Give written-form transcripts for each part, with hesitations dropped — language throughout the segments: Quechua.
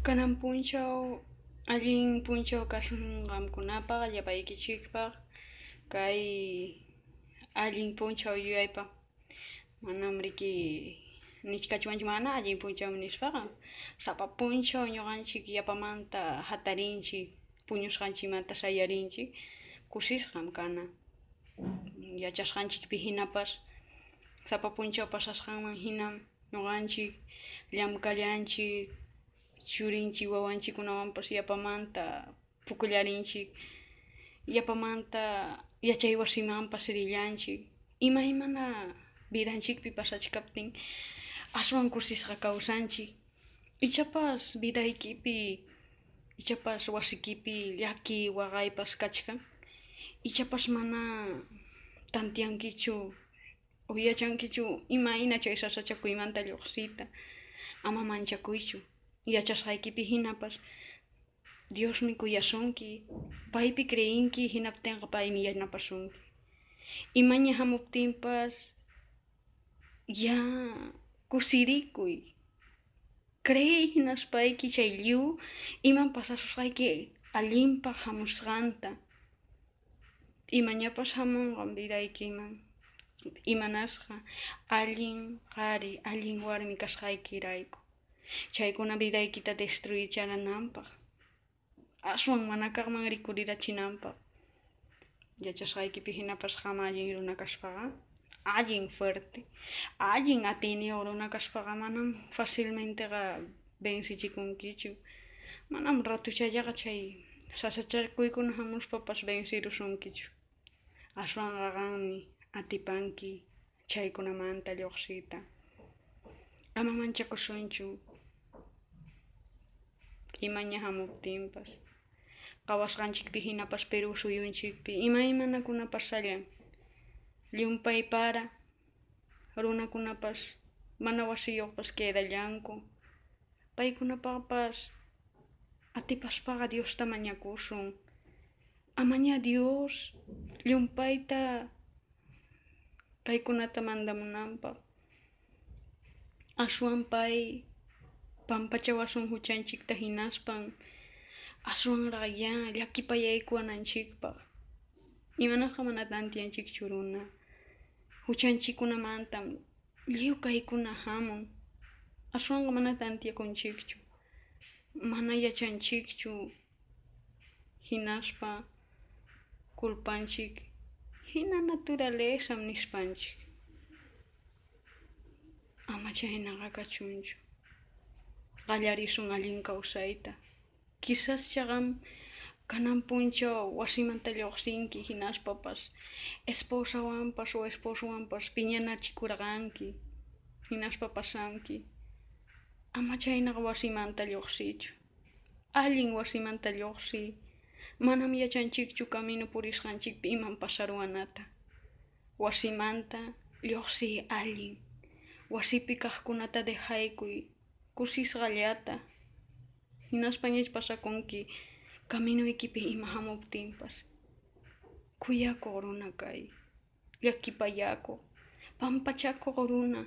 Kanan punchaw allin punchaw kasun qamkunapaq, llapaykichikpaq, kay allin punchaw yuyaypaq. Manam riki nichkachwanchu mana allin punchawmi nispaqa. Sapa punchaw ñuqanchik yapamanta hatarinchik, puñusqanchikmanta sayarinchik, kusisqam kana. Yachasqanchikpi hinapas sapa punchaw pasasqanman hinam ñuqanchik llamkallanchik, churinchik wawanchikkunawanpas yapamanta pukllarinchik, yapamanta yachay wasimanpas rillanchik. Imaymana vidanchikpi pasachkaptin aswan kusisqa kawsanchik. Ichapas vidaykipi, ichapas wasikipi llaki waqaypas kachkan, ichapas mana tantiankichu o yachankichu imayna chay sasachakuymanta lluqsiyta. Ama manchakuychu. Yachasqaykipi hinapas Diosmi kuyasunki, paypi creyinki hinaptinqa paymi yanapasunki. Imaña hamuptinpas ya kusirikuy. Creey hinaspayki chay lliw imam pasasusqayki allinpaq hamusqanta. Imañapas hamunqam vidaykiman. Imanasqa allin qhari, allin warmi kasqaykirayku. Chaykuna vidaykita destruicharananpaq, aswan mana kaqman rikurirachinanpaq. Yachasqaykipi hinapas qam allin runa kaspaqa, allin fuerte, allin atiyniyuq runa kaspaqa manam facilmenteqa vencichikunkichu. Manam ratuchallaqa chay sasachakuykuna hamuspapas vencirusunkichu. Aswanqa qammi atipanki chaykunamanta lluqsiyta. Ama manchakusunchu imaña hamuptinpas. Qawasqanchikpi hinapas Perú suyunchikpi imaymanakuna pasallan. Llumpay para, runakunapas mana wasiyuqpas quedallanku. Paykunapaqpas atipaspaqa Diosta mañakusun. Amaña Dios llumpayta kaykunata mandamunanpaq. Aswan pay pampachawasun huchanchikta hinaspan aswanraq ya llakipayaykuwananchikpaq. Imanasqa mana tantianchikchu runa. Huchanchikkunamantam lliw kaykuna hamun. Aswanqa mana tantiakunchikchu, mana yachanchikchu hinaspa culpanchik hina naturalezam nispanchik. Ama chaynaqa kachunchu. Qallarisun allin kawsayta. Quizás qam kanan punchaw wasimanta lluqsinki hinaspapas esposawanpas o esposowanpas piñanachikurqanki, hinaspa pasanki. Ama chaynaqa wasimanta lluqsiychu. Allin wasimanta lluqsiy. Manam yachanchikchu camino purisqanchikpi imam pasaruwanata. Wasimanta lluqsiy allin. Wasipi kaqkunata dejaykuy kusisqallata. Hinaspañach pasakunki caminoykipi ima hamuptinpas. Kuyakuq runa kay, llakipayakuq, pampachakuq runa.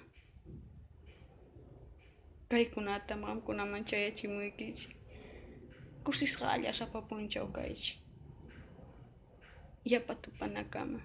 Kaykunatam qamkunaman chayachimuykichik. Kusisqalla sapa punchaw kaychik. Yapa tupanakama.